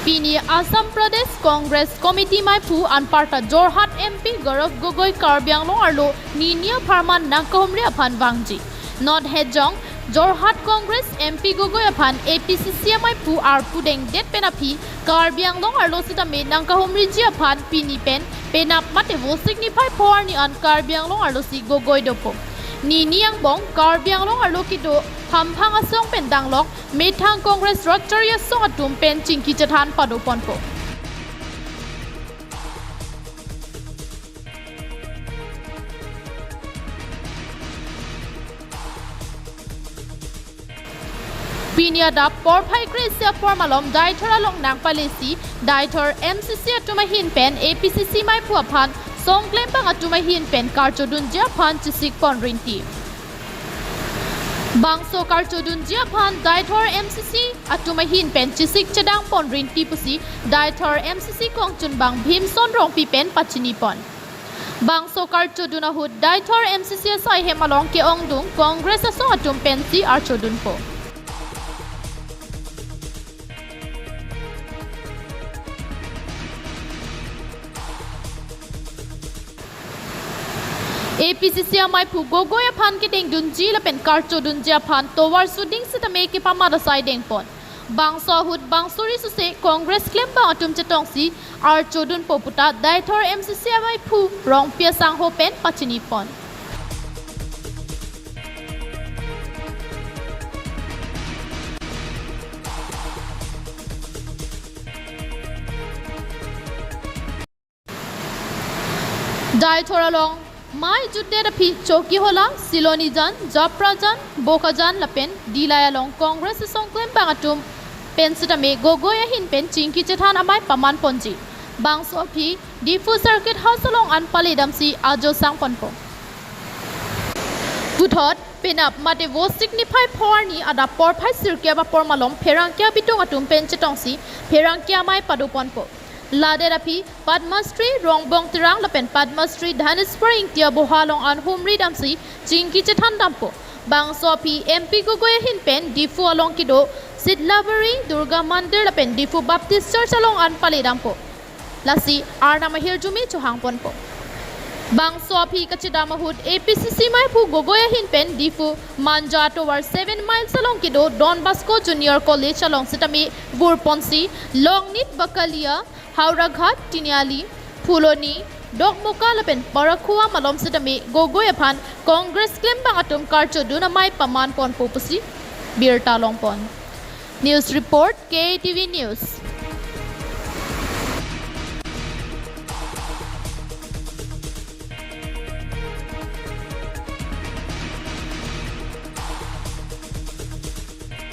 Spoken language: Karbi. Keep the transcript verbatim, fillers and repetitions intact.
Pini Assam Pradesh Congress Committee maiphu anparta Jorhat M P Gaurav Gogoi Karbi Anglong arlo nini apharman nangkahumri aphan vangji. Non hejong Jorhat Congress M P Gogoi aphan A P C C amaiphu arpu dengdet pen aphi Karbi Anglong arlo sitame nangkahumriji aphan pini pen penap mate Vosik niphai pho arni an Karbi Anglong arlosi Gogoi dopo. Nini angbong Karbi Anglong arlo kedo hamphang asong pen danglok methang Congress rat chari asong atum pen chingki chethan padoponpo. Pini adap porphai kre-isi apor malom Deithor along nangpalesi Deithor M C C atum ahin pen A P C C maiphu aphan songklembang atum ahin pen karchodunji aphan chesik pon rinti. Bangso karchodunji aphan Deithor M C C atum ahin pen chesik chedang pon rinti pusi Deithor M C C kongchunbang Bhimson Rongpi pen pachini pon. Bangso karchodun ahut Deithor M C C asai hem along ke-ongdung Congress asong atum pensi archodunpo. A P C C amaiphu Gogoi aphan kedengdunji lapen karchodunji aphan tovar suding sitame kepamat asai dengpon. Bangso ahut bangso ri suse Congress klembang atum chetongsi archodunpo puta Deithor M C C amaiphu Rongpi asangho pen pachini pon. Deithor along mei jutdet aphi Chokihola, Silonijan, Japrajan, Bokajan lapen Dillai along Congress asong klembang atum pen sitame Gogoi ahin pen chingki chethan amei paman ponji. Bangso aphi Diphu Circuit House along an pale damsi ajo sang ponpo. Puthot penap mate Vosik niphai pho arni adap porphai sirkep apor malom pherangke abitung atum pen chetongsi pherangke amei padoponpo. Ladet aphi Padma Shri Rongbong Terang lapen Padma Shri Dhaneswar Ingti aboha along an humri damsi chingki chethan dampo. Bangso aphi M P Gogoi ahin pen Diphu along kedo Sitlabari Durga Mandir lapen Diphu Baptist Church along an pale dampo. Lasi Arnam ahirjume chohang ponpo. Bangso aphi kachedam ahut A P C C maiphu Gogoi ahin pen Diphu Manja tovar seven miles along kedo Don Bosco Junior College along sitame vur ponsi Longnit, Bakalia, Howraghat, Tiniali, Phuloni, Dokmoka lapen Parakhua malom sitame Gogoi aphan Congress klembang atum karchodun amei paman ponpo pusi birta longpon. News report, K A T V News.